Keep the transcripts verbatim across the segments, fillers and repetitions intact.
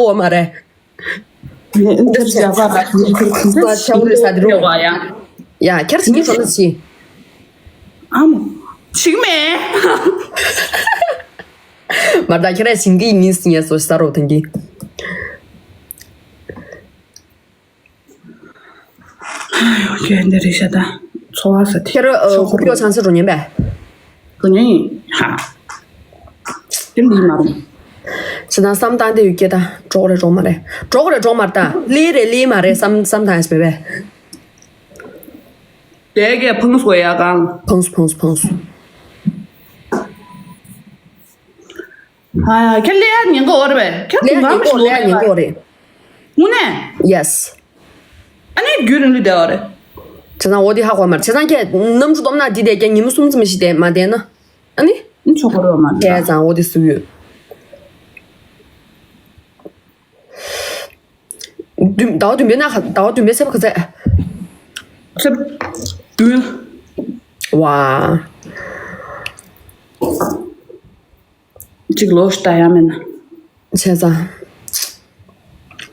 འོ་མ་རེད། འདི་ཞག་པ་ར་ཁྱེད་ཁྱེད་ཁྱེད་ཁྱེད་ཁྱེད་ཁྱེད་ཡ། ཁྱེད་ཀྱི་ཁྱེད་ཁྱེད་ཨ་མ། ཆིག་མེ། མ་ད་ཁྱེད་ར་ཞིང་གི་ཉིན་སི་ཉེ་སོ་ས་རོ་ཐང་གི། ཁྱེད་འདི་རེད་ཤ་ད། འཚོ་བ་ས་དེ། ཁྱེད་ར་ཁོ་ཁྱོད་ཆང་ས་རོ་ཉན་པས། རོ་ཉན་ཡིན་ཧ། དེ་འདི་མ་རུང་། ཞེ་དང་བསམ་སྟངས་དེ་ཡོད་སྐད་ད་གྲོགས་རེད་གྲོགས་མ་རེད། གྲོགས་རེད་གྲོགས་མ་རེད་ད། ལི་རེད་ལི་མ་རེད་བསམ་བསམ་སྟངས་ཡོད་པས། དེ་གས་ཕངས་སོ་ཡ་གང་། ཕངས་སོ་ཕངས་སོ་ཕངས་སོ། ཨ་ཁྱེད་ལས་ཉན་གོ་རེད་པས། ཁྱེད་ལས་ཉན་གོ་ལས་ཉན་གོ་རེད། དངོས་གནས། Yes། ཨ་ནི་རྒྱུན་རིང་ལུས་བསྡད་པ་རེད། བྱས་ཙང་འོ་དེ་ཧ་གོ་མ་རེད། བྱས་ཙང་ཁྱེད་གནམ་གྲུ་སྟོབས་ན་འདི་དེ་ཀྱང་ཉིན་མོ་གསུམ་ཙམ་ཞིག་དེ་མ་བསྡད་ན། ཨ་ནི། ཨ་ཆོག་གོ་རེད་མ་རེད། བྱས་ཙང་འོ་དེ་སུ་ཡོད། བདུན་ཟླ་བ་བདུན་པའི་ནང་ཟླ་བ་བདུན་པའི་ཚེས་པ་ག་ཚད། ཚེས་བདུན། ཝ། གཅིག་ལོ་ཤི་ད་ཡ་མེད་ན། བྱས་ཙང་།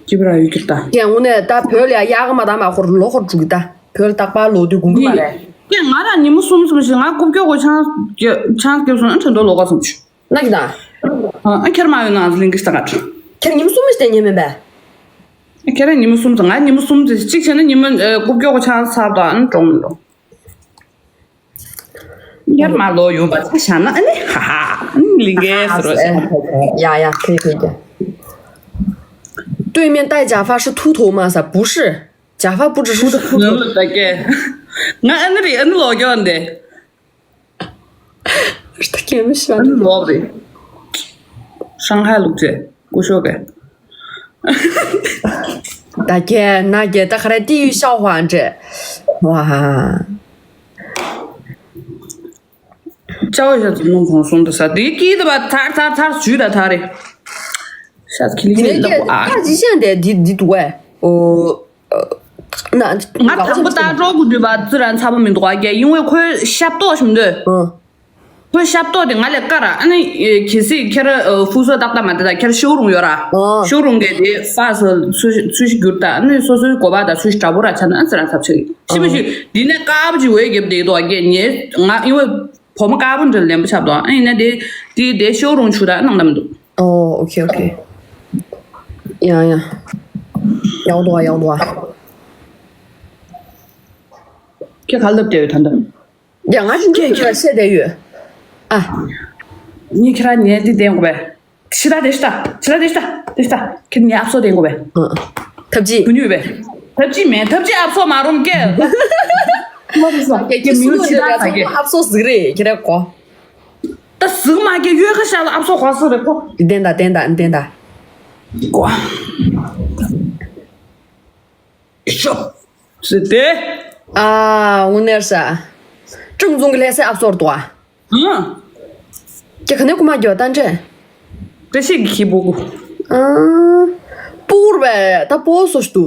སྐྱིད་པ་ར་ཡོད་ཀྱི་ད། ཀྱེ་དངོས་གནས་ད་བོད་ལ་ཡག་ག་མ་ད་མ་ཁོར་ལོ་ཁོར་འགྲོ་གི་ད། བོད་རྟག་པར་ལོ་དུས་དགུང་གི་མ་རེད། ཀྱེ་ང་ར་ཉིན་མོ་གསུམ་གསུམ་ཞིག་ང་རྐུབ་ཀྱོག་གོ་ཆང་ཆང་སྐྱོབ་སོང་ཨ་ཁྲ་འདོ་ལོ་ག་སོང་ཆུ། ན་གི་ད། ཨ་ཁྱེར་མ་ཡོད་ན་ལིང་གི་ཤ་ད་ག་ཁྱེར་ཉིན་མོ་གསུམ་ཞིག་དེ་ཉན་མིན་པས། ཁྱེད་རང་ཉིན་མོ་གསུམ་ཙམ་ང་ཉིན་མོ་གསུམ་ཙམ་གཅིག་བྱས་ན་ཉིན་མོ་རྐུབ་ཀྱོག་གོ་ཆང་ཚབ་དང་ཨ་ནི་གྲོང་མི་འགྲོ། ཉར་མ་ལོ་ཡོང་པ་ཆ་བཞག་ན་ཨ་ནི་ཧ་ཧ་ཨ་ནི་ལིང་གའི་ཟེར་བ་ཟེར། ཡ་ཡ་ཁེ་ཁེ་ཁེ། 对面戴假发是秃头吗？啥？不是，假发不只是秃头。 ད་ཀྱེ། ང་ཨ་ནི་རེད་ཨ་ནི་ལོ་རྒྱུ་འདི། ད་ཀྱེ་མི་ཤ་ཨ་ནི་ལོ་རེད། ཧྲང་ཧའེ་ལུག་རྗེས་ཀུ་ཤོ་གེ། ད་ཀྱེ་ན་ཀྱེ་ད་ག་རེ་ཏི་ཡུ་ཤའོ་ཧྭ་འདྲེ། ཝ། ཅའོ་ཞབས་ཀྱི་སྣུམ་གོང་གསུམ་དུ་ཟ་དེའི་དཀྱིལ་དུ་བ་ཐར་ཐར་ཐར་ཞུས་ད་ཐར་རེ། ཤ་ཁི་ལི་ཁི་ལི་ལ་པོ་ཨ། ད་ཅི་ཤེས་འདྲེ་འདི་འདི་འདུག་ཨེ། ཨོ། ང་དང་པོ་ལྟ་གྲོགས་ཀྱི་འདུས་པ་ཙི་ར་ཚ་པོ་མི་འདུག་ཨ་ཀྱེ་ཡིན་ཝེ་ཁོའི་ཤ་ཏོག་ཞིམ་འདོད། ཁོའི་ཤ་ཏོག་དེ་ང་ལས་ཀ་ར་ཨ་ནི་གལ་སྲིད་ཁྱེད་ར་ཧྥུ་སོ་ཏག་ཏག་མ་དེ་དང་ཁྱེད་ར་ཤོ་རུང་ཡོད་ར། ཤོ་རུང་གི་དེ་ཧྥ་སོ་ཚུ་ཚུ་ཞིག་བསྒྱུར་ད་ཨ་ནི་སོ་སོའི་གོ་བ་དང་ཚུ་ཞིག་འདྲ་པོ་ར་ཆ་ན་ཨ་ཙི་ར་ཚབ་ཆེ་གི་ཤི་བ་ཞིག་འདི་ནས་དཀར་པོ་ཅིག་འོད་རྒྱབ་བསྡད་འདུག་ཨ་ཀྱེ་ངས་ང་ཡིན་ཝེ་བུ་མོ་དཀར་པོ་འདྲ་ལེན་པོ་ཆགས་འདུག་ཨ་ཡིན་ན་དེ་དེ་དེ་ཤོ་རུང་ཆུ་ད་ཨ་ནང་ད་མི་འདུག་ཨོ་ཨོ་ཁེ་ཨོ་ཁེ། ཡང་ཡང་། ཡག་འདུག་ཨ་ཡག་འདུག་ཨ། ཁྱེད་ག་ལབ་བསྡད་ཡོད་ད་ལྟ། ཡ་ང་ཅི་འདྲ་ཁྱེད་ལ་བཤད་བསྡད་ཡོད། ཨ། ངས་ཁྱེད་རང་ཉལ་འདི་བསྟན་དགོས་པས། ཕྱི་ད་དེ་ཤི་ད་ཕྱི་ད་དེ་ཤི་ད་དེ་ཤི་ད་ཁྱེད་ངའི་ཨབ་སོ་བསྟན་དགོས་པས། ཨ། ཐབས་ཅི། གུ་ཉུས་པས། ཐབས་ཅི་མེད་ཐབས་ཅི་ཨབ་སོ་མ་རུང་སྐད། མ་རུང་ས་སྐད་ཀྱི་མིའུ་ཕྱི་ད་ད་སྐད། ཨབ་སོ་ཟིག་རེད་ཁྱེད་རང་གོ། ད་ཟིག་མ་སྐད་གཡོལ་ཁ་ཤ་ལ་ཨབ་སོ་གོ་ས་རེད་ཁོ། བསྟན་ད་བསྟན་ད་བསྟན་ད། གོ། ཤོ། ཟེར་ཏེ། ཨ། དངོས་གནས་ས། ཀྲུང་ཙུང་གི་ལྷ་སའི་ཨབ་སོར་དུ་ཨ། ཨང་། ཀྱེ་ག་ནས་ཀུ་མ་གྱོ་ཏན་ཅེ། བཀྲ་ཤིས་ཀྱི་ཁྱི་སྤུ་གུ། ཨང་། སྤུ་གུར་བས་ད་པོ་སོ་ཤི་ཏུ།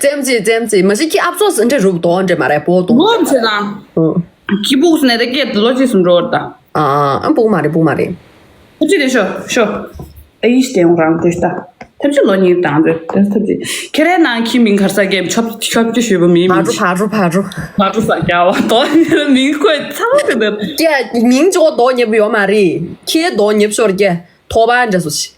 ཙེམ་ཙེ་ཙེམ་ཙེ་མ་ཤི་ཁྱི་ཨབ་སོ་སི་འདྲེ་རུབ་དོ་འདྲེ་མ་རེད་པོ་ཏོ། ལོ་མ་ཚེ་དང་། ཨང་། ཁྱི་སྤུ་གུ་སི་ནས་ད་སྐད་ལོ་ཅི་སུ་འགྲོ་ད། ཨ་ཨ་ཨ་སྤུ་གུ་མ་རེད་སྤུ་གུ་མ་རེད། ཐབས་ཅི་རེད་ཤོ་ཤོ། ཨེ་ཡིས་དེ་ཡོང་རང་བཀོད་ལྟ། ཐབས་ཅི་ལོ་གཉིས་དང་བཀོད་ལྟ་ཐབས་ཅི། ཁྱེད་རའི་ནང་ཁྱི་མིང་གར་ས་རྒྱབ་ཆོབ་ཆོབ་ཀྱི་ཞུས་པ་མིའི་ཕ་མིང་རུ་ཕ་རུ་ཕ་རུ། ཕ་རུ་ས་རྒྱ་བ་དོ་ཉེ་མིང་བཀོད་ཚ་བ་དེ་འདིར། ཀྱེ་མིང་ཅོ་དོ་ཉེ་པོ་ཡོད་མ་རེད། ཁྱེད་དོ་ཉེ་པོ་ཤོར་ཀྱེ་ཐོ་བ་འདྲ་སོ་ཆི།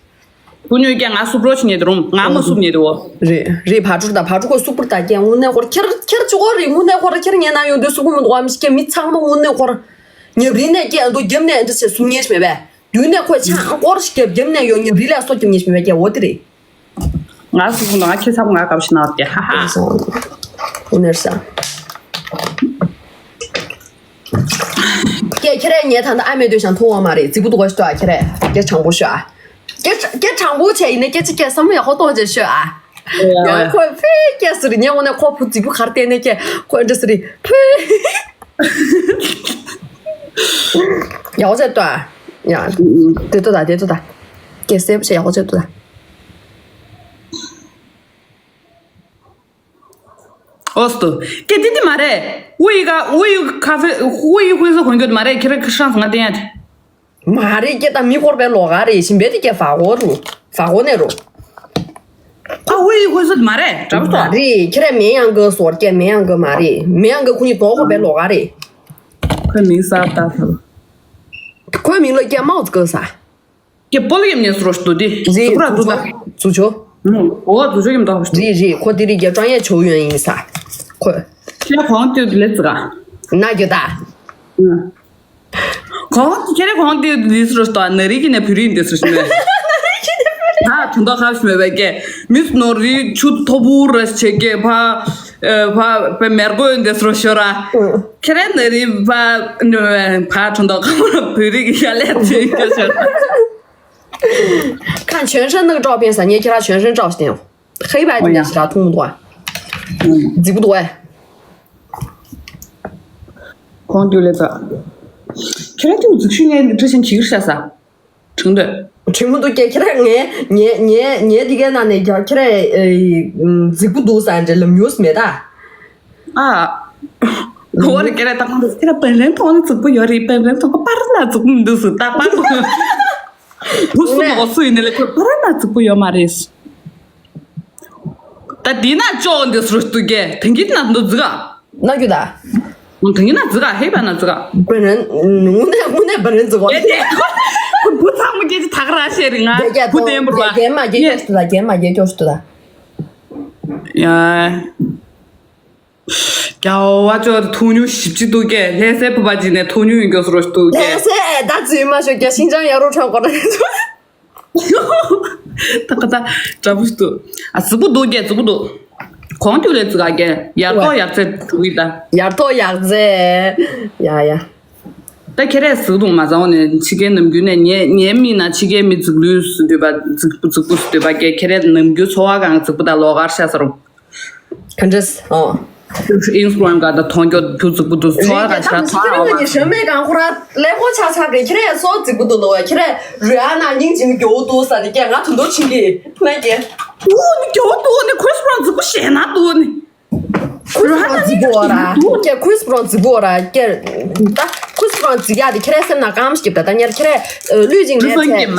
ཀུ་ཉོས་ཀྱེ་ང་སུབ་རོ་ཆི་ཉེ་དེ་རུམ་ང་མ་སུབ་ཉེ་དེ་བོ། རེད་རེད་ཕ་རུ་ད་ཕ་རུ་ཁོ་སུབ་པུར་ད་ཀྱེ་དངོས་གནས་ཁོར་ཁྱེར་ཁྱེར་ཅོ་གོ་རེད་དངོས་གནས་ཁོར་ཁྱེར་ཉེ་ན་ཡོང་དུས་སུབ་པུ་མི་འདུག་བ་མི་ཤི་ཀྱེ་མི་ཚང་མ་དངོས་གནས་ཁོར་ཉེ་པོ་རེད་ནས་ཀྱེ་འདུག་རྒྱབ་ནས་འདྲ་ཆེ་སུབ་ཉེ་ཤི་མེད་པས། དུས་ནས་ཁོས་ཆང་སྐོར་ཞིག་བརྒྱབ་བརྒྱབ་ནས་ཡོང་ཉེ་རི་ལ་སོ་བརྒྱབ་ཉེ་ཞིག་མེད་པའི་སྐྱེ་བོ་དེ་རེད། ང་སུ་ཁོང་ང་ཁྱེད་ཚ་པོ་ང་སྐབས་ཤིག་ནང་བརྒྱ་ཧ་ཧ། ཁོང་ནེར་ས། སྐྱེ་ཁྱེད་རས་ངས་ད་ལྟ་ཨ་མེད་དུས་ཤང་མཐོང་བ་མ་རེད་རྫིག་པོ་འདུག་ག་ཤི་ཏོ་ཨ་ཁྱེད་རས་སྐྱེ་དྲང་པོ་ཤོད་ཨ། སྐྱེ་སྐྱེ་དྲང་པོ་བྱས་ཡིན་ན་སྐྱེ་ཅི་སྐྱེ་བསམ་བློ་ཡག་པོ་གཏོང་བྱས་ཤོད་ཨ། ཡང་ཁོས་ཕེ་སྐྱེ་ཟེར་ཉེ་འོ་ནས་ཁོ་བུ་རྫིག་པོ་གར་བལྟས་ནས་སྐྱེ་ཁོས་འདྲ་ཟེར་ཕེ། ཡག་པོ་བྱས་ཏོ། ཡ། དེ་ཏོ་ད་དེ་ཏོ་ད། སྐད་གསལ་པོ་བྱས་ཡག་པོ་བྱས་ཏོ་ད། ཨོ་སྟོ། སྐད་དེ་དེ་མ་རེད། ཝུ་ཡི་ག་ཝུ་ཡི་ཁ་ཧྥེ་ཝུ་ཡི་ཧུའི་སོ་གོན་གྱོད་མ་རེད་ཁྱེད་རང་ཧྲང་ང་བསྟན་ཡ་དེ། མ་རེད་སྐད་ད་མི་སྐོར་པའི་ལོག་ག་རེད་ཞིམ་པའི་དེ་སྐད་ཧྥ་གོ་རུ། ཟ་གོ་ནས་རོ། ཁ་ཧུའི་ཧུའི་སུ་མ་རེད། དྲ་བ་མ་སོ། རེད། ཁྱེད་རང་མེ་ཡང་གི་སོར་སྐད་མེ་ཡང་གི་མ་རེད། མེ་ཡང་གི་ཁུ་ཉི་དོ་ཁོ་པའི་ལོ་ག་རེད། ཁོའི་མིང་གསར་ཏ་ཧྥ། ཁོའི་མིང་ལ་སྐད་མའོ་ཙི་གི་ས། སྐད་པོ་ལ་ཡེམ་ནས་སུ་རོ་ཞིག་འདུག་དེ། རེད། ཟུག་ར་འདུག་ད། ཟུག་ཆོ། ཨོ་ཟུག་ཆོ་ཡེམ་ད་ཧོ་ཞིག་འདུག་རེད་རེད། ཁོ་དེ་རིགས་ཀྱི་ཀྲང་ཡེ་ཆོ་ཡོན་ཡིན་ས། ཁོ། ཁྱེད་གོང་དུ་ལེ་ཙི་ག་ན་རྒྱུ་ད། ཨུ། གོང་ཁྱེད་རེ་གོང་དུ་ལི་སུ་རོ་ཞིག་འདུག་ན་རིག་གི་ནས་བུ་རིག་འདི་སུ་ཞིག་ནས། ད་དུང་ད་ཁ་ཤི་མེད་པའི་སྐད། མིས་ནོར་རི་ཆུ་ཐོ་བུ་ར་ཆེ་སྐད་ཕ། ཨ། ཕ་པའི་མེར་གོ་ཡོན་འདི་སུ་རོ་ཞོ་ར། ཁྱེད་རེ་ན་རི་ཕ། ཕ་དུང་ད་ཁ་མ་བུ་རིག་གི་ཡ་ལས་ཆེ་ཡོད་ཞོ་ར། 看全身那个照片啥，你给他全身照相。黑白的那啥通不过，嗯，挤不多哎。 ཁོང་དུ་ལེ་ཙ། ཁྱེད་རང་དུ་འཛུགས་ཤུགས་ངའི་འདི་འདྲ་ཞིག་བྱེད་ཀྱི་ཤ་ས། དྲིན་འདོད། དྲིན་མོ་འདུག་སྐད་ཁྱེད་རང་ངའི་ངའི་ངའི་ངའི་འདི་གའི་ནང་ནས་རྒྱག་ཁྱེད་རང་འཛིག་པོ་འདུག་ས་འདྲ་ལབ་མྱོང་མེད་ད། ཨ། ཁོ་བོ་རེ་སྐད་རེ་བཏང་འདུག་ཁྱེད་རང་དཔོན་རིན་ཐོག་ནས་འཛིག་པོ་ཡོད་རེད། དཔོན་རིན་ཐོག་པར་ན་འཛིག་པོ་མི་འདུག་སུ་ད་པར། བུ་སུ་ནོ་སུ་ཡིན་ནི་ལ་ཁོ་པར་ན་འཛིག་པོ་ཡོད་མ་རེད། ད་འདི་ན་ཅོག་འདི་སུ་སྟུ་གེ་དེང་གི་ན་འདུག་འཛིག་ག་ན་རྒྱུ་ད། དེང་གི་ན་འཛིག་ག་ཧེ་བ་ན་འཛིག་ག་བུ་རིན་དངོས་གནས་དངོས་གནས་བུ་རིན་འཛིག་གོ། ཨེ་དེ་ཁོ་བུ་ཚང་མ་སྐད་ཆ་ད་ག་རང་བཤད་རེད། ང་རྒྱ་རྒྱ་བུ་བསྟན་པོ་ར་རྒྱ་མ་རྒྱ་སྐྱོ་ཤི་ད། རྒྱ་མ་རྒྱ་སྐྱོ་ཤི་ད། ཡ། རྒྱ་བ་ཅོ་ཐུག་ཉུང་ཞིབ་ཅི་འདུག་གེ་ལྷ་སའི་བུ་པ་ཅིག་ནས་ཐུག་ཉུང་ཡིན་གྱོ་སུ་རོ་འདུག་གེ་ལྷ་སའི་ད་ཙི་མ་ཤོད་ཀྱ་ཤིན་ཅང་ཡ་རོ་ཁྲང་གོ་ན། ད་ཀ་ད་དྲ་བུ་ཞིག་འདུག་ཨ་ཙི་པུ་འདུག་གེ་ཙི་པུ་འདུག་གོང་དུ་ལས་ཙི་ག་གེ་ཡར་ཐོག་ཡར་ཚེ་འགྲོ་གི་ད། ཡར་ཐོག་ཡར་ཚེ། ཡ་ཡ། ད་ཁྱེད་རས་ཟིག་འདུག་མ་ཚང་ནས་ཕྱི་རྒྱལ་ནམ་རྒྱུན་ནས་ཉེ་ཉེ་མི་ན་ཕྱི་རྒྱལ་མི་འཛིག་ལུས་སུ་འདུས་པ་འཛིག་པུ་འཛིག་པུ་སུ་འདུས་པ་གེ་ཁྱེད་རས་ནམ་རྒྱུན་འཚོ་བ་གང་འཛིག་པུ་ད་ལོག་གར་ཤ་ས་རུ། ག་འདྲས། ཨོ། ཨིན་སི་ཊ་གྷ་རམ་ག་ད་མཐོང་རྒྱུ་བུ་གཙུག་པུ་དུ་འཚོ་བ་ག་ཤ་ཐོ་ཨ་ནི་ཞོན་མེད་གང་ཁོ་ར་ཀླད་ཀོར་ཆག་ཆག་གི་ཁྱེད་རས་སོ་རྫིག་པོ་འདུག་ལོ་བས་ཁྱེད་རས་རུ་ཨ་ན་སྙིང་རྗེ་མི་རྒྱོ་འདུག་ས་ནི་ཀྱེ་ང་དུ་འདོ་ཆིན་གི་ང་ཀྱེ། འུ་ནི་རྒྱོ་འདུག་ནི་ཁོས་པོ་རང་རྫིག་པོ་ཞེ་ན་འདུག་ནི། ཁོས་པོ་རང་རྫིག་པོ་ར་ཀྱེ་ཁོས་པོ་རང་རྫིག་པོ་ར་ཀྱེ། ད་ཁོས་པོ་རང་རྫིག་ཡ་དེ་ཁྱེད་རས་སེམས་ན་གང་སྐྱིབས་ད་ད་ཉེར་ཁྱེད་རས་ལུས་ཅིང་ལས་ཚེ་ངེད་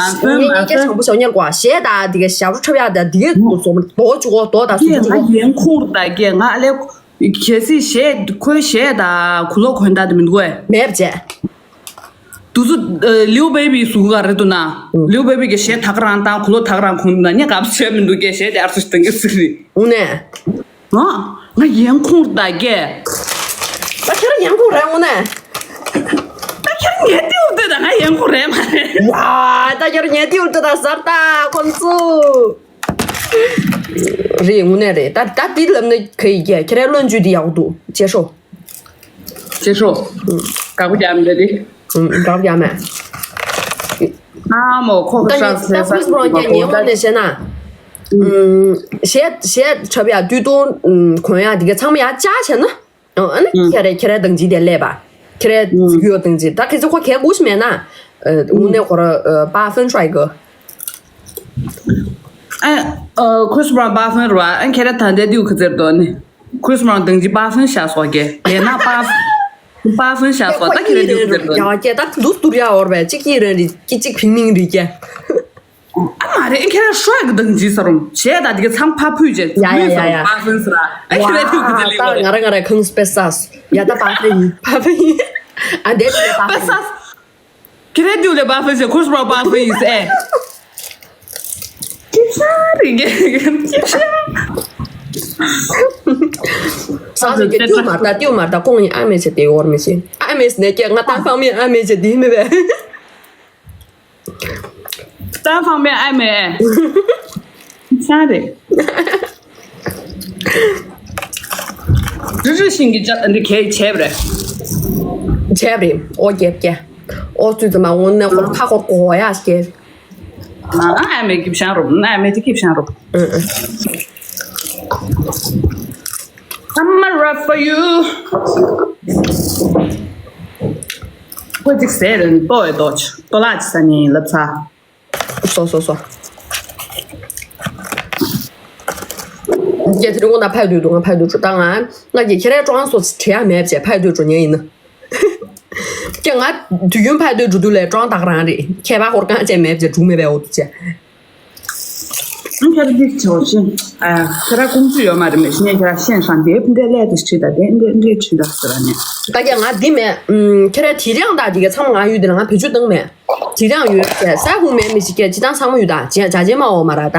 ཀྱེ་བྱང་བུ་ཞོ་ཉེར་ཀོ་ཞེ་ད་དེ་ག་ཞབས་རུ་ཁྲབ་ཡ་ད་དེ་ག་འདོ་ཆུ་གོ་འདོ་ད་སུ་ཀྱེ་ང་ཡན་ཁུང་རུ་ད་ཀྱེ་ང་ལས། གལ་སྲིད་གཞས་ཁོའི་གཞས་དང་གུ་ལོ་གོན་ད་དེ་མི་འདུག་གས། མེད་པ་བྱས། དུ་ཚོ་ལིའུ་བེ་བི་ཟུག་ག་རེད་འདུག་ན། ལིའུ་བེ་བི་གི་གཞས་ཐག་རང་དང་གུ་ལོ་ཐག་རང་གོན་འདུག་ན་ངས་གབ་བྱས་མི་འདུག་གས་གཞས་དེ་ཨར་སུ་ཞིག་དང་གི་སུ་རེད། འུ་ནས། ང་ང་ཡན་ཁུང་ད་གས། ད་ཁྱེད་རང་ཡན་ཁུང་རེད་འུ་ནས། ད་ཁྱེད་རང་ངའི་ཏིའུ་ལྟོས་ད་ང་ཡན་ཁུང་རེད་མ་རེད། ཡ་ད་ཁྱེད་རང་ངའི་ཏིའུ་ལྟོས་ད་ཟར་ད་ཁོང་ཚོ། རེད་དངོས་གནས་རེད། ད་ད་འདི་ལབ་ན་ག་ཡི་ཀྱེ་ཁྱེད་རའི་བློ་འཇུས་འདི་ཡག་པོ་འདུག་ཅེ་ཧྲོ། ཅེ་ཧྲོ། དགའ་པོ་རྒྱག་མི་འདྲ་དེ། དགའ་པོ་རྒྱག་མེད། ཨ་མོ་ཁོ་ད་ཁོ་ཉིན་ད་ཁོས་པོ་རང་ཀྱང་ཉེ་བ་ནས་བཤད་ན། གཞས་གཞས་འཁྲབ་ཡ་དུས་ཐུང་གོན་ཡ་འདི་ག་ཚང་མ་ཡ་ཅག་བྱས་ན། ཨ་ནི་ཁྱེད་རེ་ཁྱེད་རེ་དང་ཅི་དེ་སླེབས་པ། ཁྱེད་རེ་ཡོད་དང་ཅི་ད་ཁྱེད་ཚོ་ཁོ་གལ་དགོས་ཤི་མེད་ན། དངོས་གནས་ཁོ་ར་པ་ཧྥན་ཧྲའི་གི། ཨ་ཁོས་པོ་རང་པ་ཧྥན་ར་བ་ཨ་ཁྱེད་རེ་ད་འདས་དུས་ཁ་ཚེར་དོ་ནི། ཁོས་པོ་རང་དང་ཅི་པ་ཧྥན་ཤ་སོགས་གི་ལས་ན་པ་ཧྥན། པ་ཧྥན་ཤ་སོགས་ད་ཁྱེད་རེ་དུས་ཁ་ཚེར་དོ་ནི། ཡ་ཀྱེ་ད་དུ་དུར་ཡ་འོར་བས་གཅིག་གིས་རན་རི་གཅིག་གཅིག་ཕིང་མིང་རི་ཀྱེ། ཨ་མ་རེད་ཁྱེད་རང་ཧྲོ་ཡ་གི་དང་ཅི་ས་རུང་བྱས་ད་དེ་ག་ཚང་ཕ་ཕུད་བྱས་ཡ་ཡ་ཡ་ཡ། པ་ཧྥན་ཟེར་ཨ་ཁྱེད་རེ་དུས་ཁ་ཚེར་ལི་ད་ང་ར་ང་ར་ཁང་སྤེ་སཱས་ཡ་ད་པ་ཧྥན་ཡིན་པ་ཧྥན་ཡིན། ཨ་འདས་དེ་པ་ཧྥན་ཡིན། ཁྱེད་རེ་དུས་ལས་པ་ཧྥན་ཟེར་ཁོས་པོ་རང་པ་ཧྥན་ཡིན་ཟེར་ཨེ། ཀི་ཤ་རེད་ཀྱེ་ཀི་ཤ། ས་ཟེར་ཀྱེ་ཏིའུ་མར་ད་ཏིའུ་མར་ད་ཁོང་ཡིན་ཨ་མེ་ཆེ་དེ་འོར་མེ་ཆེ་ཨ་མེ་སི་ནས་ཀྱེ་ང་ད་ཧྥང་མེ་ཨ་མེ་ཆེ་དེ་མེ་བས། ད་ཧྥང་མེ་ཨ་མེ། ས་རེད། རི་རི་ཤིང་གི་ཅག་འདི་གས་བྱས་པ་རེད། བྱས་པ་རེད། ཨོ་རྒྱབ་རྒྱ། ཨོ་ཙུ་ཙི་མ་འོ་ནས་ཁོ་ཁ་ཁོར་གོ་ཡ་སྐྱེ། ཨ་ཨ་མེ་སྐྱིབ་ཤང་རུབ་ན་ཨ་མེ་དེ་སྐྱིབ་ཤང་རུབ། ཨ་ཨ། I'm a rock for you. ཁོ་ཅིག་ཟེར་རན་ཏོ་ཨེ་ཏོ་ཏོ་ལ་ཅི་ས་ནི་ལབ་ཚ། སོ་སོ་སོ། རྒྱ་དེ་རིང་ངོ་ན་ཕ་ཡུལ་དུ་ང་ཕ་ཡུལ་དུ་ད་ང་ང་གི་ཁྱེད་རའི་ཀྲོང་སོ་བྲེ་ཡ་མེད་བྱས་ཕ་ཡུལ་དུ་འགྲོ་ཉེ་ཡིན་ན། ཀྱེ་ང་དུས་རྒྱུན་ཕ་ཡུལ་དུ་འགྲོ་དུས་ལས་ཀྲོང་དག་རང་རེད་ཁྱད་པར་ཧོར་གང་བྱས་མེད་བྱས་འགྲུག་མེད་པའི་འོ་དུ་བྱས། ཁྱེད་རང་འདི་ཆོག་ཤིང་། ཁྱེད་རང་ཀུང་ཇུ་ཡོད་མ་རེད། མེད་ཤིང་ཁྱེད་རང་ཤེས་ཤང་དེ་འདྲས་ལས་དེ་ཁྲིད་ད་དེ་འདྲས་འདྲས་ཁྲིད་ད་ཟེར་བ་ནས། ད་ཀྱང་ང་འདི་མེད། ཁྱེད་རང་དེ་རིང་ད་དེ་ག་ཚང་མ་ང་ཡོད་དེ་ལ་ང་བེད་སྤྱོད་བཏང་མེད། དེ་རིང་ཡོད་ཟེར་ས་ཧུང་མེད་མི་ཞིག་སྐད་ཅི་ད་ཚང་མ་ཡོད་ད་ཇ་ཇ་ཇེ་མ་འོ་མ་ར་ད།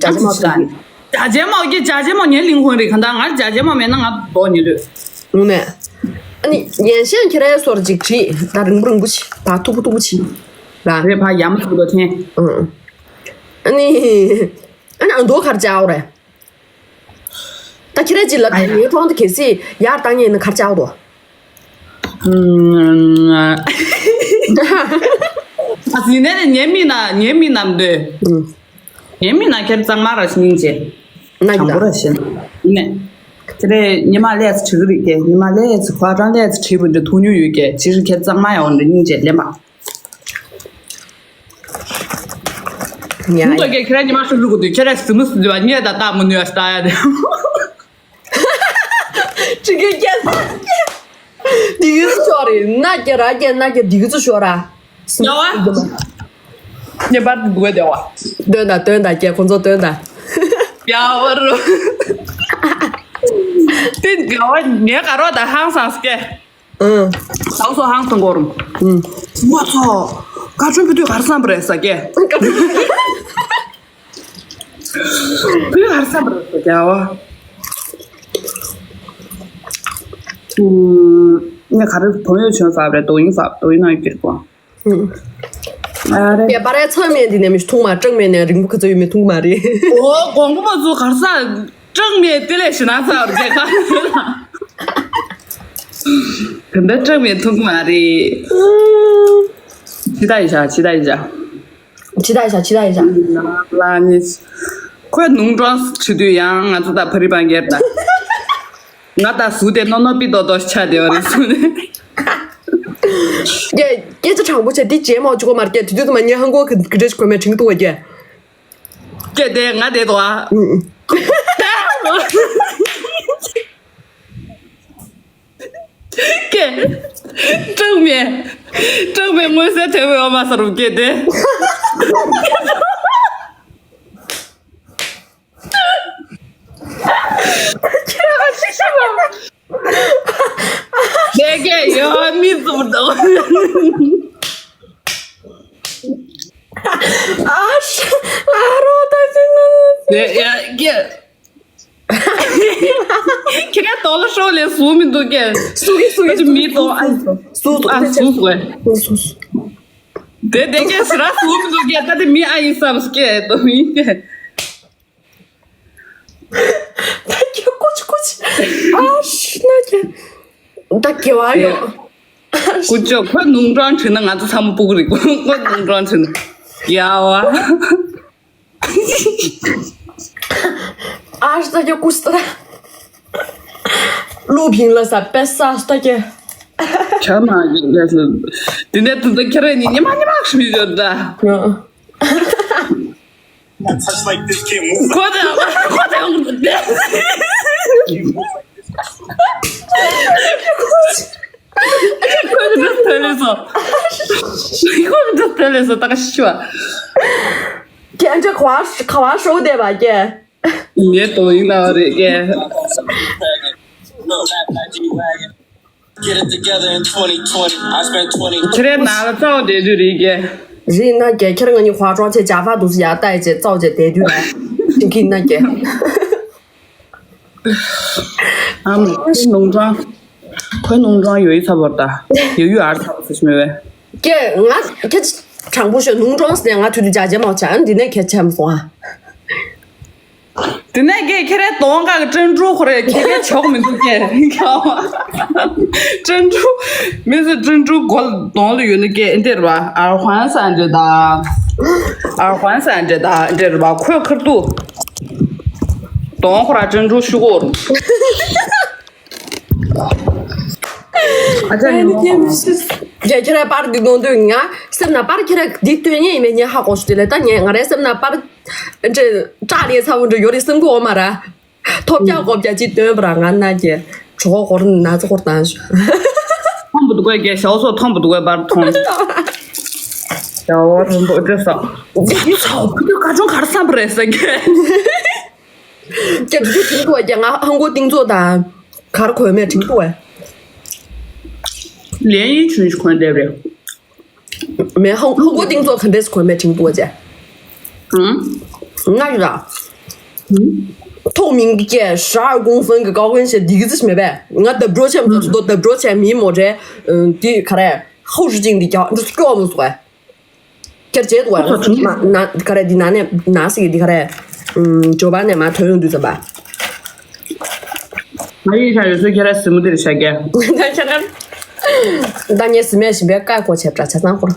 ཇ་ཇེ་མ་འོ་གི་ཇ་ཇེ་མ་འོ་ངའི་ལིང་ཧུང་རེད་ག་ད་ང་ཇ་ཇེ་མ་འོ་མེད་ན་ང་ལྡོག་ཉེ་ལོས། ངུ་མེད། ཨ་ནི་ཡན་ཤན་ཁྱེད་རང་སོར་ཅིག་བྲིས་ད་རིང་པོ་རིང་པོ་ཆི་ད་ཐུག་པོ་ཐུག་པོ་ཆི་ར། རེད་ཕ་ཡ་མ་ཐུག་པོ་འཐེན། ཨ་ནི། ཨ་ནི་ཨ་མདོ་གར་བཅའ་འོ་རེད། ད་ཁྱེད་རང་ཅི་ལ་ད་ངའི་གྲོང་དུ་གལ་སྲིད་ཡར་བཏང་ངེས་ན་གར་བཅའ་འོ་དོ། ཨ་ཟིན་ནས་ངའི་མིག་ན་ངའི་མིག་ནམ་འདོད། ངའི་མིག་ན་ཁྱེད་གཙང་མ་ར་སྙིང་རྗེ། ན་གི་དྲང་པོ་ར་ད་ཤེས་ན་ཡིན་ནས། ཁྱེད་རེ་ཉི་མ་ལས་ཚེ་བྲིས་གི་རིག་གེ་ཉི་མ་ལས་ཚེ་ཁོ་གྲང་ལས་ཚེ་བྲིས་པ་འདྲ་ཐུག་མྱོང་ཡོད་གེ་ཅི་རེ་ཁྱེད་གཙང་མ་ཡང་འདྲ་སྙིང་རྗེ་ལེན་པ། ཉ། ཁོང་ཚོ་གིས་ཁྱེད་རང་ཉི་མ་ཧྲུལ་ལུག་གི་དུས་ཁྱེད་རང་ཟིན་མི་ཟིན་དུས་བ་ཉལ་དང་ལྟ་མི་ནུས་ལྟ་ཡ་དེ། ཅི་གི་སྐད་ཆ། འདི་གི་ཚོ་ཤོར་རེད་ན་སྐད་ར་སྐད་ན་སྐད་འདི་གི་ཚོ་ཤོར་ར། ཡ་བ། ཉེ་པར་དུ་འདུག་བསྡད་བ། སྟོན་དང་སྟོན་དང་སྐད་ཁོང་ཚོ་སྟོན་དང་། ཡ་བ་རུ། དེ་དགའ་བ་ངའི་དགའ་རོགས་དང་ཧང་སངས་སྐད། ཨང་། ཟའུ་སོ་ཧང་སང་གོ་རུང་། ཨང་། ངོ་ཚོ། བཀའ་དྲུང་བུ་དུས་གར་སང་བ་རེད་ས་སྐད། བུ་གར་སང་བ་རེད་ས་སྐད་ཨ་བ། ངས་ག་རེ་བོང་ཡོད་བྱོན་ས་རེད་རྡོ་ཡིན་ས་རྡོ་ཡིན་ནང་ཡོད་ཀྱི་རེད་པ། ཨ་རེད། ཡ་པ་རའི་ཚང་མེད་འདི་ནས་མི་ཐུང་མ་སྐྲག་མེད་ནས་རིང་པོ་ག་ཚོད་ཡོད་མི་ཐུང་མ་རེད། ཨོ་དགོངས་པ་མ་ཚོ་གར་ས་སྐྲག་མེད་དེ་ལས་ཞེ་ན་ཚ་བར་རྒྱལ་ཁ་དེ་འདྲ་སྐྲག་མེད་ཐུང་མ་རེད། ཕྱི་ད་ཡི་ཤ་ཕྱི་ད་ཡི་ཤ། ཕྱི་ད་ཡི་ཤ་ཕྱི་ད་ཡི་ཤ། ལ་ནི། ཁོས་ནུང་ཀྲོང་བྱེད་དུས་ཡང་ང་ཚོ་ད་ཕ་རི་པང་གེར་ད། ང་ད་སུ་དེ་ནོ་ནོ་པི་ཏོ་ཏོ་ཆ་དེ་བ་རེད་སུ་ནི། སྐད་སྐད་ཆ་དྲང་པོ་བྱས་འདི་རྗེས་མ་བཅུག་གོ་མར་སྐད་དུས་དུས་དུ་མ་ཉེ་ཧང་གོ་གི་གི་རེ་ཞིག་གོ་མེད་དྲིང་ཏུ་བ་སྐད། སྐད་དེ་ང་དེ་དོ་ཨ། སྐད། སྐྲག་མེད། སྐྲག་མེད་མངོན་གསལ་དོད་པའི་འོ་མ་ས་རུ་སྐད་དེ། ཁྱེད་ཀྱི་ཡོད་མི་ཙུམ་དང་། ཨ་ཤ་ཨ་རོ་ད་ཅི་ནི། ཡ་ཡ་ཀྱེ། ཁྱེད་ཀྱི་དོ་ལ་ཤོག་ལས་སུ་མི་འདུག་ཀྱེ། སུ་གི་སུ་གི་ད་ཅི་མི་དོ་ཨ། སུ་སུ་ཨ་སུ་སུ་ཨ། སུ་སུ། དེ་དེ་ཀྱེ་སི་ར་སུ་མི་འདུག་ཀྱེ་ད་དེ་མི་ཨ་ཡིན་བསམ་སྐྱེ་དོ་ཡིན་ཀྱེ། ད་ཀྱེ་ཀོ་ཅི་ཀོ་ཅི། ཨ་ཤ་ན་ཀྱེ། ད་ཀྱེ་བ་ཡོ། ཀུ་ཅོ་ཁོ་ནུང་ཀྲང་ཁྲིད་ན་ང་ཚོ་ཚང་མ་སྤུ་གུ་རེད་ཁོ་ནུང་ཀྲང་ཁྲིད་ན། ཡ་བ། ཨ་ཤ་ད་ཀྱེ་ཀུ་ཤ་ད། ལུ་ཕིང་ལ་ས་པེ་ས་ཤ་ད་ཀྱེ། ཁྱོད་མ་ཡིན་ལས་སུ། དེ་ནས་དུ་ད་ཁྱེད་རེ་ནི་ཉི་མ་ཉི་མ་ཤི་མི་ཡོད་ད། Not touch like this, can't move. ཁོ་ད་ཁོ་ད་ཁོ་ད་ཁོ་ད་ཐོས་ལེ་སོ། ཁོ་ད་ཐོས་ལེ་སོ་ད་ག་ཤི་བ། ཁྱེད་ཚོ་ག་བ་ག་བ་ཤོག་བསྡད་པ་ཀྱེ། ངས་དོ་ཡིན་ན་རེད་ཀྱེ། Get it together in twenty twenty. I spent twenty. ཁྱེད་རའི་ནང་ལ་རྩ་བ་བསྡད་དུས་རེད་ཀྱེ། རེད་ན་ཀྱེ་ཁྱེད་ང་གཉིས་ཧྭ་ཀྲོང་ཆེ་ཇ་ཧྥ་འདུག་སེ་ཡར་ལྟ་ཡི་ཅེ་རྩ་བ་བྱས་བསྡད་དུས་རེད། ཅིག་གིས་ན་ཀྱེ། ཨམ་ཁོའི་ནུང་ཀྲང་། ཁོའི་ནུང་ཀྲང་ཡོད་ཡི་ཚ་བོར་ད། ཡོད་ཡོད་ཨར་ཚ་བོ་ཟེར་མི་བས། ཀྱེ་ང་ཁྱེད་དྲང་པོ་ཤོད་ནུང་ཀྲང་ཟེར་ནས་ང་དུས་དུས་ཇ་ཇེ་མོ་ཆ་འདི་ནས་ཁྱེད་ཆམ་སོང་ཨ། དེ་ནས་ཀྱེ་ཁྱེད་རའི་གདོང་ཁ་གི་ཀྲན་ཀྲུ་ཁོ་རེ་ཁྱེད་ཀྱི་ཆོག་མི་འདུག་ཀྱེ། ཀྲན་ཀྲུ། མི་ཟེར་ཀྲན་ཀྲུ་གོ་གདོང་ལ་ཡོད་ནི་ཀྱེ་འདིར་བ་ཨར་ཧོན་སན་འདྲེ་ད། ཨར་ཧོན་སན་འདྲེ་ད་འདིར་བ་ཁོས་ཁར་ཏུ། གདོང་ཁོ་ར་ཀྲན་ཀྲུ་ཤུ་གོ་རུ། ཨ་ཅག་ཉོ། རྒྱ་ཁྱེད་ར་པར་འདི་གཏོང་དུས་ང་སེམས་ན་པར་ཁྱེད་ར་འདི་སྟོན་ཉེ་ཡིན་མེད་ཉེ་ཧ་གོ་ཤུ་དེ་ལས་ད་ངས་ང་རའི་སེམས་ན་པར་འདྲེ་སྐྲག་ལས་ཚ་བོ་འདྲེ་ཡོད་རེད་སེམས་གོ་འོ་མ་ར། ཐོབ་རྒྱག་གོ་བརྒྱ་ཅིག་སྟོན་པ་ར་ང་ན་གྱེ་གྲོགས་སྐོར་ན་ཚ་སྐོར་བཏང་ཤོག་ཐོང་བུ་འདུག་གས་ཞའོ་སོ་ཐོང་བུ་འདུག་གས་པར་ཐོང་། ཡ་འོ་རིན་པོ་ཆེ་ས། ཡ་ཚོ་ཁུ་དུ་ག་ཅུང་གར་བསམ་པ་རེད་ཟེར་གི། ཀྱེ་དུ་དུ་དྲིན་དུ་བ་ཀྱེ། ང་ཧང་གོ་ཏིང་ཙོ་དང་གར་གོ་མེད་དྲིན་དུ་བ། ལན་ཡིན་ཆུན་ཞིག་གོན་བསྡད་རེད། མེད་ཧང་ཧང་གོ་ཏིང་ཙོ་ག་འདྲས་གོ་མེད་དྲིན་དུ་བ་ཀྱེ། ང་ར། ཐོག་མིང་གི་ཀྱེ་ཧྲ་གོང་ཧྥན་གི་ཀའོ་ཧྥན་ཞེས་འདི་གི་ཙི་ཞིག་མེད་པས། ང་ལྡབ་འགྲོ་ཆེན་མོ་ཚོ་ལྡབ་འགྲོ་ཆེན་མི་མོ་རེད། འདི་ག་རེད། ཧོ་ཧྲི་ཅིང་འདི་ཀྱ་འདི་སྐྱོ་མོ་སོ། ཁྱེར་བྱེད་དུ་བ། ཁོ་ཚོ་ན་ན་ག་རེ་འདི་ན་ནས་ན་སི་གི་འདི་ག་རེ། ཨུམ་ཇོ་བ་ནས་མ་ཐོན་ཡོང་དུས་ཙམ་པ། ང་ཡིན་ཤ་ཡོད་ཚོད་ཁྱེད་ར་སི་མུ་འདིར་ཤ་རྒྱ། ད་ཁྱེད་ར། ད་ངས་སི་མས་ཞིམ་པའི་ཀ་གོ་བྱས་པྲ་ཆ་ཚང་ཁོར།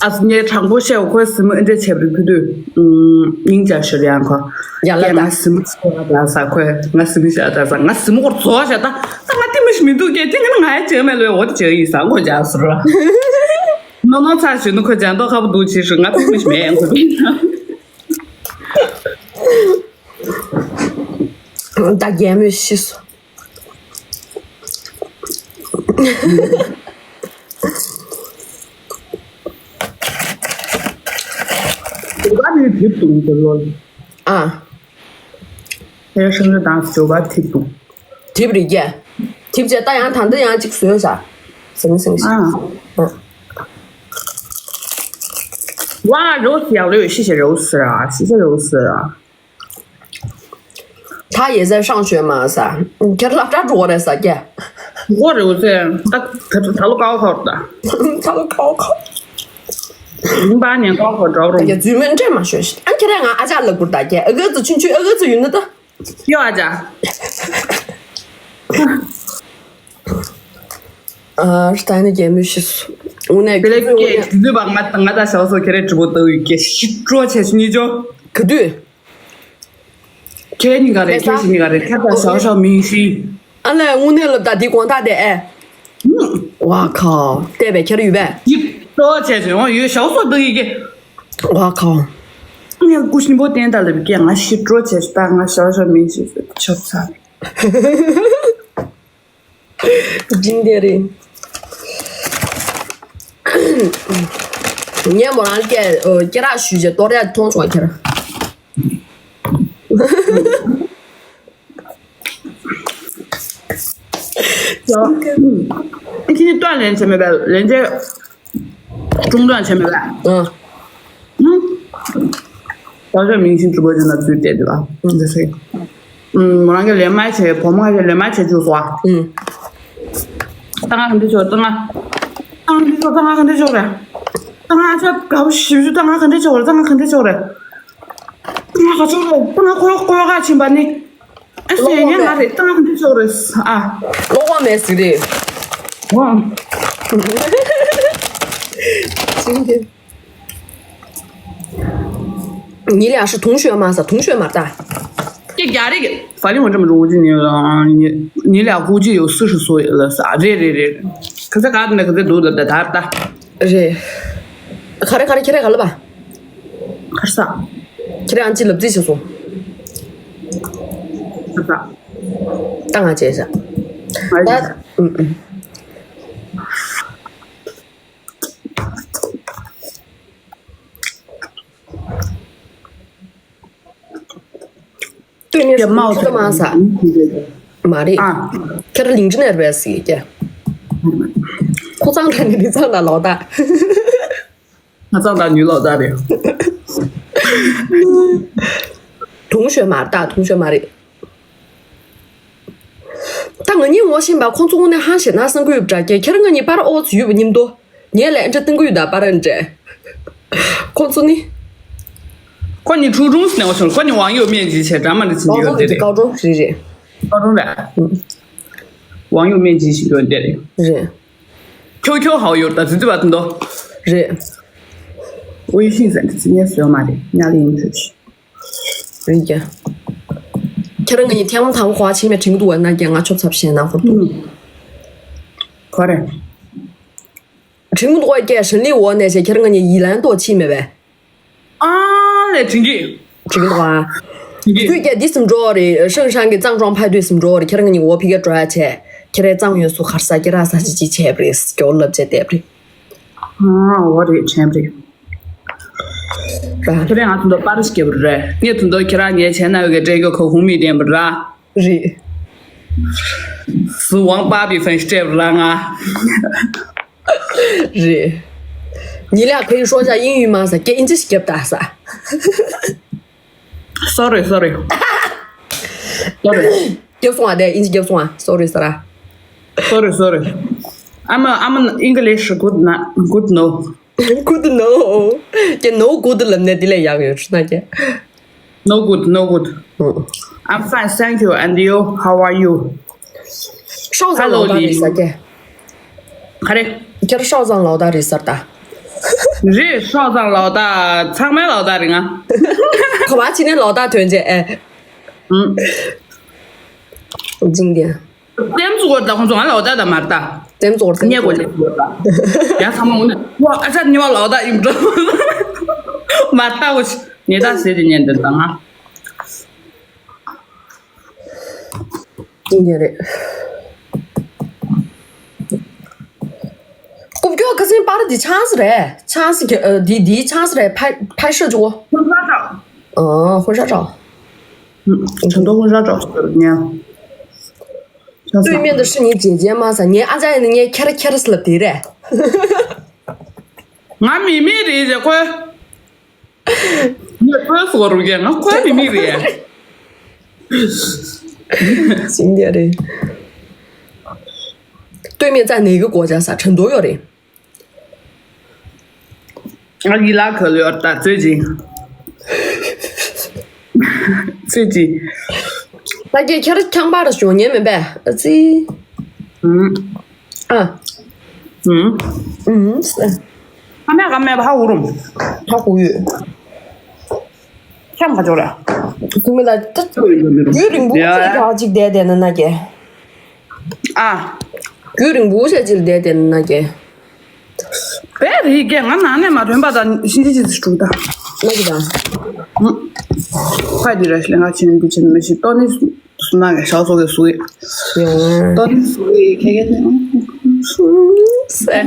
ཨ་སི་ངས་དྲང་པོ་བཤད་ཁོའི་སི་མུ་ཨེ་འདྲས་བྱས་པ་རེད་ཕུ་དུས། ཨུམ་སྙིང་རྗེ་ཤོར་ཡང་ཁོ། ཡ་ལ་ད་ང་སི་མུ་ཚོ་བ་ད་ས་ཁོས་ང་སི་མུ་ཤ་ད་ས་ང་སི་མུ་ཁོར་ཚོ་བ་ཤ་ད་ད་ང་ཏི་མི་ཤི་མི་འདུག་ཀྱེ་ཏི་ང་ང་ཡ་བྱེད་མེད་ལོས་འོ་ཏི་བྱེད་ཡིན་ས་ཁོ་རྒྱ་སུ་ར། ནོ་ནོ་ཚ་ཞུ་ནུ་ཁོ་ཇན་ཏོ་ཁ་བུ་འདུག་ཅི་ཞུ་ང་ཕུགས་མི་ཞིག་མེད་ཡང་ཁོ་བིན། ད་རྒྱལ་མོས་ཤི་སོ། ཇོ་བ་ནི་དེབ་འདུག་འདི་ལོ། ཨ། ཁྱེད་ཤང་ལ་དང་ཇོ་བ་དེབ་འདུག་དེབ་རེད་ཀྱེ། དེབ་བྱས་ད་ཡང་ད་འདི་ཡང་གཅིག་བཟོས་ཤག་སེང་སེང་ཤག་ཨ། ཨ། ཝ་རོ་སི་ཡག་ལོས་ཤི་ཤི་རོ་སི་ར་ཤི་ཤི་རོ་སི་ར། ད་ཡེ་ཟེར་ཤང་ཤོད་མ་ས། ཁྱེད་ལབ་གྲྭ་འགྲོ་བ་རེད་ས་ཀྱེ། འགོ་རེ་འུ་ཚེ་ད་ད་ད་ལོ་ཀའོ་ཁོར་ད། ད་ལོ་ཀའོ་ཁོར། ཡིན་པ་ནས་ཀའོ་ཁོར་འགྲོ་རུང་། ད་ཡ་རྫུན་མིན་འདྲེ་མ་ཤོད་ཤི། ཨ་ཁྱེད་རང་ང་ཨ་ཅག་ལབ་དགོས་ད་ཀྱེ། ཨ་ག་ཚོ་ཆུང་ཆུང་ཨ་ག་ཚོ་ཡོད་ན་ད། ཡོ་ཨ་ཅག་ཨ་ད་ནི་རྒྱལ་མོས་ཤི་སོ། དངོས་གནས་དེ་ལས་ཀྱེ་དུས་དུས་པ་ང་ང་ད་ཞའོ་སོ་ཁྱེད་རེ་གྲི་པོ་ཏོ་ཡི་ཀྱེ་ཤི་སྤྲོ་ཆེ་ཤི་ཉི་ཅོ། ག་དུས། ཁྱེད་གཉིས་ཀ་རེད། ཁྱེད་ཤི་གཉིས་ཀ་རེད། ཁྱེད་ད་ཞའོ་ཞའོ་མིང་ཤི། ཨ་ལས་དངོས་གནས་ལབ་ད་འདི་དགོང་དག་དེ་ཨེ། ཝ་ཁའོ། བལྟས་པས་ཁྱེར་ཡོད་པས། ཡིག་ཏོ་བྱས་བྱས་འོང་ཡོད་ཞའོ་སོ་འདུག་ཡི་གེ། ཝ་ཁའོ། ངས་སྐུ་ཞིམ་པོ་བསྟན་ད་ལབ་ཀྱེ་ང་ཤི་སྤྲོ་བྱས་ད་ང་ཞའོ་ཞའོ་མིང་ཤི་ཆོབ་ཚར། ཇིང་དེ་རེད། ངས་མོ་རང་སྐད་སྐད་རགས་ཞུས་བྱས་གཏོར་ཡག་མཐོང་བྱུང་ཁྱེར། ཁྱེད་ཀྱིས་ལྟོས་ལན་བྱས་མེད་པས་ལན་བྱས། ཀྲུང་ཀྲང་བྱས་མེད་པས། ཨ། ད་ཆ་མིང་ཤིང་གྲུ་པ་ཅན་ལ་ཚུད་བསྡད་འདུག་ཨ། འདི་ཚེ། ཨུམ། མོ་རང་གི་ལས་མ་བྱས་བུ་མོ་གི་ལས་མ་བྱས་བཅུག་སོང་ཨ། ཨུམ། ད་ང་ག་འདྲ་ཆོག་ད་ང་། ད་ང་འདི་ཆོག་ད་ང་ག་འདྲ་ཆོག་རེད། ད་ང་ཆ་དགའ་པོ་ཞེ་པོ་ཅིག་ད་ང་ག་འདྲ་ཆོག་རེད། ད་ང་ག་འདྲ་ཆོག་རེད། ད་ང་ག་ཆོག་རེད། ད་ང་ཁོ་ཁོ་ག་ཕྱིན་པ་ནི། ཨ་ཟེར་ཉན་ང་རེད། ད་ང་ག་འདྲ་ཆོག་རེད་ཨ། ཀློག་པ་མེད་ཟིག་རེད། ཝང་། ཅིང་གི། ཉི་ལི་ཨ་ཧྲི་དུང་ཤོད་མ་ས་དུང་ཤོད་མ་ལྟ། ཀྱེ་རྒྱ་རིག་ཧྥ་ལིང་འོ་འདྲ་མི་འགྲོ་འུ་ཅི་ཉི་ཉི་ལི་ཨ་ཧུ་ཅི་ཡོད་སུ་ཧྲི་སོ་ཡོད་ལ་ས་རེད་རེད་རེད། ག་ཚ་ག་ནས་ག་ཚ་འདུག་ལ་ད་ད་ལྟ། རེད། ག་རེ་ག་རེ་ཁྱེད་རེ་ག་ལ་བ། གར་ས། ཁྱེད་རེ་ཨང་ཅི་ལབ་རྩིས་བྱས་སོང་། གར་ས། ད་ང་བྱས་ས། ང་ད་ཡིན་ས། ཨུ་ཨུ། སྟོད་ནས་ཀྱེ་མའོ་ཁྱོད་མ་ས། མ་རེད། ཨ། ཁྱེད་རང་ལིང་ཅི་ནས་རེད་ཟེར་ཀྱེ། ཁོ་ཚང་ར་ནི་རི་ཚང་ན་ལོག་ད། ང་ཚང་ད་ཉུལ་ལོག་ད་རེད། དུང་ཤོད་མ་རེད་ད་དུང་ཤོད་མ་རེད། ད་ང་གཉིས་ངོ་ཤེས་པ་ཁོང་ཚོ་དངོས་གནས་ཧང་ཞེ་ན་བསམ་གི་ཡོད་པ་འདྲ་ཀྱེ། ཁྱེད་རང་ང་གཉིས་པར་ཨོ་ཚོ་ཡོད་པ་མཉམ་དུ། ངས་ལས་འདྲ་སྟོན་གི་ཡོད་ད་པར་འདྲ། ཁོ་ཚོ་ནི། ཁོ་གཉིས་ཁྲུའུ་ཀྲུང་ནས་འོ་ཤོར་ཁོ་གཉིས་ཝང་ཡོ་སྨན་ཅི་བྱས་འདྲ་མ་འདྲ་བྱེད་ཀྱི་ཡོད་དེ་རེད། ཀའོ་ཀྲུང་རེད་རེད། ཀའོ་ཀྲུང་རེད། ཝང་ཡོ་སྨན་ཅི་བྱེད་ཀྱི་ཡོད་དེ་རེད། རེད། ཁྱོ་ཁྱོ་ཧའོ་ཡོར་ད་ཙི་ཙི་བ་ཏན་དོ། རེད། ཝེ་ཤིང་ཟེར་འདི་ཙི་ཉེ་སོ་མ་རེད་ཉ་ལི་ཡིན་ཁྱོད་ཤི། རེད་ཀྱ། ཁྱེད་རང་ང་གཉིས་ཐེངས་མང་དང་པོ་གོ་བ་ཕྱིན་མེད་དྲན་གི་འདུག་བ་ན་ཀྱ་ང་ཆོབ་ཚབ་ཤེས་ན་ཧུར་འདུག་གོ་རེད། དྲན་གི་འདུག་བ་ཀྱ་ཧྲན་ལི་འོ་ནས་ཞེས་ཁྱེད་རང་ང་གཉིས་ཡི་ལན་ཏོ་ཕྱིན་མེད་པས། ཨ་ལས་དྲན་གི། དྲན་གི་འདུག་བ། དྲན་གི། དུས་ཀྱ་འདི་སིམ་འགྲོ་རེད་ཧྲང་ཧྲང་གི་གཙང་གྲོང་ཕ་དུས་སིམ་འགྲོ་རེད་ཁྱེད་རང་ང་གཉིས་འོ་ཕི་ཀ་འགྲོ་ཡ་བྱས་ཁྱེད་རའི་གཙང་ཡོད་སུ་ཁར་ས་ཀྱ་ར་ས་ཅི་ཅི་བྱས་པ་རེད་སྐྱོ་ལབ་བྱས་བསྡད་པ་རེད། ཨ་འོ་རེད་དྲན་པ་རེད། ར། ཁྱེད་རང་ང་ཚོ་འདི་པར་སྐྱེལ་བ་རེད། ངས་དུ་འདོད་ཁྱེད་རང་ངའི་ཆེ་ན་ཡོད་གི་སྤྲད་གི་ཁོ་ཧུང་མི་བདེན་པ་ར། རེད། སུ་ཝང་པ་བི་ཧྥན་སྤྲད་པ་ར་ང་། རེད། 你俩可以说一下英语吗？ ཟེར་སྐད་ཨིན་ཇི་ཞིག་རྒྱབ་ད་ཟེར། Sorry, sorry. Sorry. རྒྱབ་སོང་ཨ། དེ་ཨིན་ཇི་རྒྱབ་སོང་ཨ། Sorry ཟེར་ར། Sorry, sorry. I'm a, I'm an English good, not, good, no. Good, no. ཀྱེ། No good ལབ་ནས་དེ་ལས་ཡག་ཡོད་ན་ཀྱེ། No good, no good. ཨུ། I'm fine, thank you. And you? How are you? ཧྲའོ་ཙང་ལའོ་ཏ་རེད་ཟེར་ཀྱེ། ག་རེ། ཁྱེད་ཧྲའོ་ཙང་ལའོ་ཏ་རེད་ཟེར་ད། རེད། ཧྲའོ་ཙང་ལའོ་ཏ་ཚང་མའི་ལའོ་ཏ་རེད་ང་། ག་བ་ཕྱི་ནས་ལའོ་ཏ་ཐོན་རྗེས་ཨེ། ཨུ། ཅིང་དེ། ལྟེམ་ཙུ་གོ་ད་ཁོང་ཚོ་ང་ལའོ་ཏ་ད་མར་ད། ལྟེམ་ཙུ་གོ་ད་ཉེ་གོ་ལེ་གོ་ད། ཡ་ཚང་མ་འུ་ནས་ཝ་ཨ་ཅག་ཉེ་བ་ལའོ་ཏ་ཡིན་འགྲོ། མར་ད་གོ་ཉེ་ད་ཟེར་དེ་ཉན་དེ་ད་ང་། ཡིན་རྒྱུ་རེད། རྐུབ་ཀྱོག་ཁ་སང་པར་འདི་ཆང་ས་རེད། ཆང་ས་གི་ཨ། འདི་འདི་ཆང་ས་རེད། ཕ་ཕ་ཤ་ཅུ། ཧུན་ཧྲ་ཀྲའོ། ཨ། ཧུན་ཧྲ་ཀྲའོ། ཁྲིན་ཏུའུ་ཧུན་ཧྲ་ཀྲའོ་ཟེར་ཉན། 对面的是你姐姐吗 ཟེར། ངའི་ཨ་ཅག་ཡིན་ན་ངས་ཁྱེར་ཁྱེར་ཟེར་ལབ་དེ་རེད། ང་མི་མེད་རེད་ཟེར་ཁོས། ངས་ཁོའི་སོ་རུ་རྒྱལ་ང་ཁོའི་མི་མི་རེད། ཅིང་རྒྱལ་རེད། 对面在哪个国家 ཟེར། ཁྲིན་ཏུའུ་ཡོད་རེད། ང་གི་ལ་ཁ་ལོ་ཡོད་ད་ཙོད་ཅིང་། ཙོད་ཅིང་། ད་གེ་ཁྱེར་ཁྱང་པར་ཞོག་ཉན་མིན་པས་ཨ་ཙི། ཨ། ཨུམ། ཨུམ། ཨ་མས་ཨ་མས་ཕ་འུ་རུམ། ཕ་གུ་ཡོད། ཁྱམས་ག་ཅོག་ར། ཁུ་མི་ལ་ཏི། རྒྱུན་རིང་པོ་ཡ། ཅིག་ག་ཅིག་བསྡད་བསྡད་ན་ན་གེ། ཨ། རྒྱུན་རིང་པོ་ཞིག་ཅིག་བསྡད་བསྡད་ན་ན་གེ། བས་རིག་གེ་ང་ནང་ནས་མ་ཐོན་པ་དང་ཤིན་ཅི་ཅི་ཅི་དྲུག་དང་། ན་གེ་དང་། ཁ་འདི་ར་ཤི་ལེ་ང་ཆེན་འདི་ཆེན་མི་ཤི་ཏོ་ནི། སུ་ན་གི་ཤའོ་སོ་གི་སུ་གི། ཡང་། ཏོ་ནི་སུ་གི་ཁེ་ཁེ་ནི། སེ།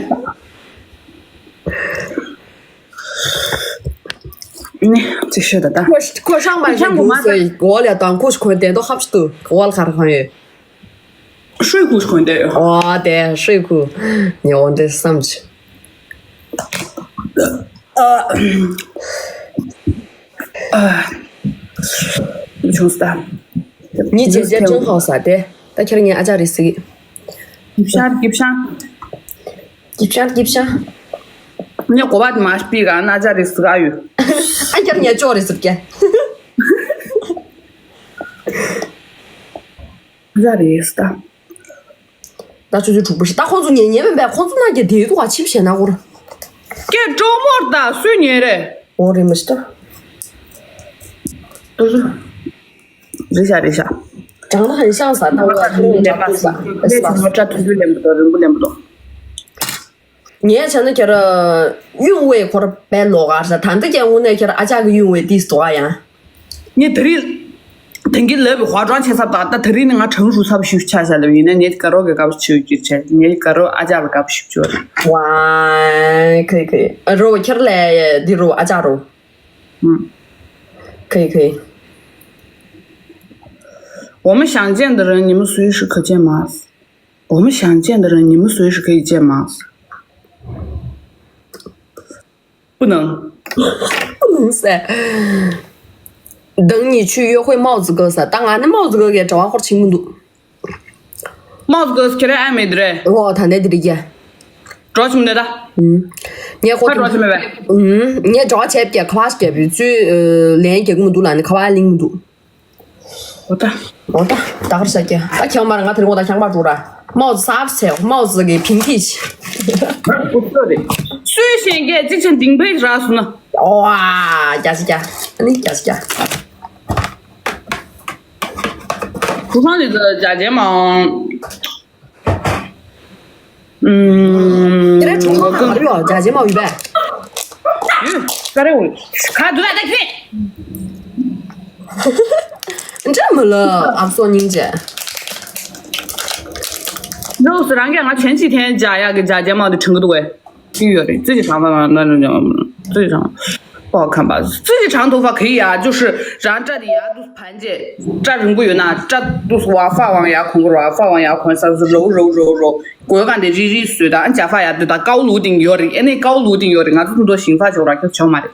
ནི་ཅི་ཤོད་ད་ད། ཁོ་ཁོ་ཤང་མ་ཤང་གི་སེ་གོ་ལ་དང་ཁོ་ཤི་ཁོན་ཏན་ཏོ་ཧབ་ཤི་ཏུ་གོ་ལ་ཁར་ཁོན་ཡོད། ཧྲུའི་ཁུ་ཤི་ཁོན་ཏན་ཡོད། ཨོ་དེ་ཧྲུའི་ཁུ་ཉེ་འོ་འདྲེ་བསམ་ཆི། ཨ། ཨ། བྱུང་སྟ། ཉི་ཇེ་ཇེ་ཅང་ཧའོ་ས་དེ། ད་ཁྱེར་ངའི་ཨ་ཅག་རེད་ཟིག། གིབ་ཤང་གིབ་ཤང་། གིབ་ཤང་གིབ་ཤང་། ངས་གོ་བ་དེ་མ་སྤིག་ག་ན་ཨ་ཅག་རེད་ཟིག་ཨ་ཡོད། ཨ་ཁྱེར་ངའི་ཅོག་རེད་ཟིག་ག། ཨ་ཅག་རེད་ཟིག་ད། ད་ཆུ་ཚོད་དྲུག་པ་ཞིག་ད་ཁོང་ཚོ་ཉན་ཉན་མིན་པས། ཁོང་ཚོ་ན་གྱི་དེའི་ཐོག་ཆིབ་བྱས་ན་སྐོར། ཀྱེ་ཀྲོ་མོར་ད་སུས་ཉན་རེད། འོ་རེད་མ་ཤི་ད། རེད་ཤག་རེད་ཤག། 长得很像 ཟ་ད་ང་ཁ་ཐུག་ལེན་པ་ཟ་ལེ་ཆ་མོ་ཀྲ་ཐུག་ཐུག་ལེན་པ་དང་རིང་པོ་ལེན་པ་དང་། ངས་བྱས་ན་ཁྱེད་ར་གཡུང་བའི་ཁོར་བལ་ལོག་ག་ཟ་ད་འདི་ཀྱང་དངོས་གནས་ཁྱེད་ར་ཨ་ཅག་གི་གཡུང་བའི་ཏིས་དོ་ཨ་ཡང་། ངས་དེ་རིང་དེང་གི་ལབ་པའི་ཧོ་ཀྲང་ཆེ་ཚབ་དང་ད་དེ་རིང་ནི་ང་གྲང་ཧྲུལ་ཚབ་ཞུ་ཆ་ཤ་ལབ་ཡིན་ན་ངས་དཀར་རོ་གི་སྐབས་ཞུ་རྒྱུ་ཆ་ངས་དཀར་རོ་ཨ་ཅག་ལ་སྐབས་ཞུ་ཆོག་ཝའི་ཁོས་ཁོས་རོ་ཁྱེར་ལས་འདི་རོ་ཨ་ཅག་རོ། ཁོས་ཁོས། 我们想见的人，你们随时可见吗？ 我们想见的人，你们随时可以见吗？不能。不能噻。等你去约会帽子哥噻，ད་ང་ནི་帽子哥གི་འབྲེལ་བ་སྐོར་ཆེན་མོ་འདུག། 帽子哥 ཁྱེད་རང་ཨ་མེད་རེད། ཨོ་ད་ནས་དེ་རིགས་ཀྱི། འགྲོ་ཆུང་ནས་ད། ངས་ཁོ་ཁ་འགྲོ་ཆུང་མེད་པས། ངས་འབྲེལ་བ་བྱས་པ་ཁ་བ་ཞིག་བརྒྱབ་ཡོད་ཚུལ་ལན་རྒྱག་གི་མི་འདུག་ལ་ནི་ཁ་བ་གླེང་མི་འདུག། 我的。 ཨོ་ད་ད་གར་ཤ་རྒྱ་ད་ཁྱང་མར་ང་དེར་ངོ་ད་ཁྱང་པ་འགྲོ་ར། མའོ་ཙི་ས་བ་ཚེ་མའོ་ཙི་གི་ཕིང་ཐི་ཆི། 不错的。 སུས་ཤེས་མཁན་གཅིག་ཆེན་ལྡིང་བས་རག་སོང་ན། ཨོ་ཨ་རྒྱ་ཆི་རྒྱ། ཨ་ནི་རྒྱ་ཆི་རྒྱ། 不错的，这家姐嘛。 ཨུམ། དེ་རིང་གྲོགས་པོ་ག་རེ་ཡོད་རྒྱ་ཆེ་མ་ཡོད་པས། ཡོད་ཀ་རེ་འོ། ག་འདུག་ད་ཁྱེད། འདྲ་མི་ལ་ཨབ་སོ་སྙིང་རྗེ། ནོ་སི་རང་གིས་ང་ཆེན་གཅིག་འཐེན་རྒྱ་ཡག་གི་རྒྱ་ཆེ་མ་དེ་དྲན་གི་འདུག་གས། ཅི་ཡོད་རེད་ཙི་ཅི་གང་ལ་ང་ང་ང་ཙི་ཅི་གང་། 不好看吧？自己长头发可以啊，就是然后这里啊都盘着，这人不有那这都是往发往牙孔，往发往牙孔上是揉揉揉揉，过干的揉揉揉的，俺假发呀，对吧？高颅顶有的，哎，那高颅顶有的，俺这么多新发球了，就球嘛的。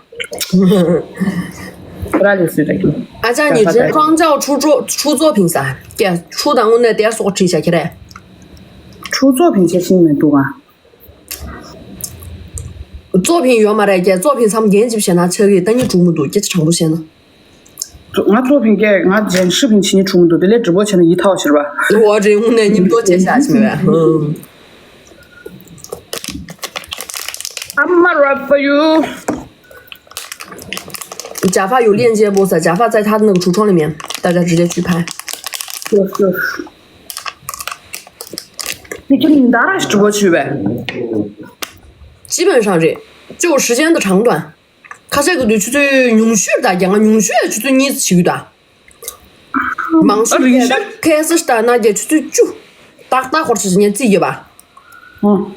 不然就是这个。 ཨ་ཅག་你这双脚出作出作品啥？给出档我那点说这下去嘞。 出作品这新闻多啊。 作品ཡོད་མ་རེད་ཀྱེ། 作品་མཚམས་རྒྱན་ཅིག་བྱས་ན་ཆགས་ཀྱི། ད་ནི་གྲུང་མི་འདུག་སྐད་ཆ་དྲང་པོ་བཤད་ན། ང་作品ཀྱེ་ང་རྒྱན་视频ཆི་ནི་གྲུང་མི་འདུག་དེ་ལས་直播ཆེ་ན་ཡི་ཐག་ཆེ་ར་བ། འོ་རེད། དངོས་གནས་མཉམ་དུ་བྱས་ཤག་ཆི་མེད་བས། I'm a rap for you. 假发有链接不？假发在他的那个橱窗里面，大家直接去拍。就是。你这领带是直播去呗？基本上这就时间的长短。 ཁ་ཤས་ཀྱི་དུས་ཆུ་ཚོད་ཉུང་ཤོས་དང་རྒྱ་ང་ཉུང་ཤོས་ཆུ་ཚོད་གཉིས་ཙམ་ཞིག་དང་། མང་ཤོས་ཨ་རིང་ཤོས། ད་ཁ་སི་ལྟ་ན་རྒྱ་ཆུ་ཚོད་བཅུ། ཏག་ཏག་ཧོར་ཆུ་ཚོད་ཉེར་གཅིག་ཡོད་པ། ཨོ།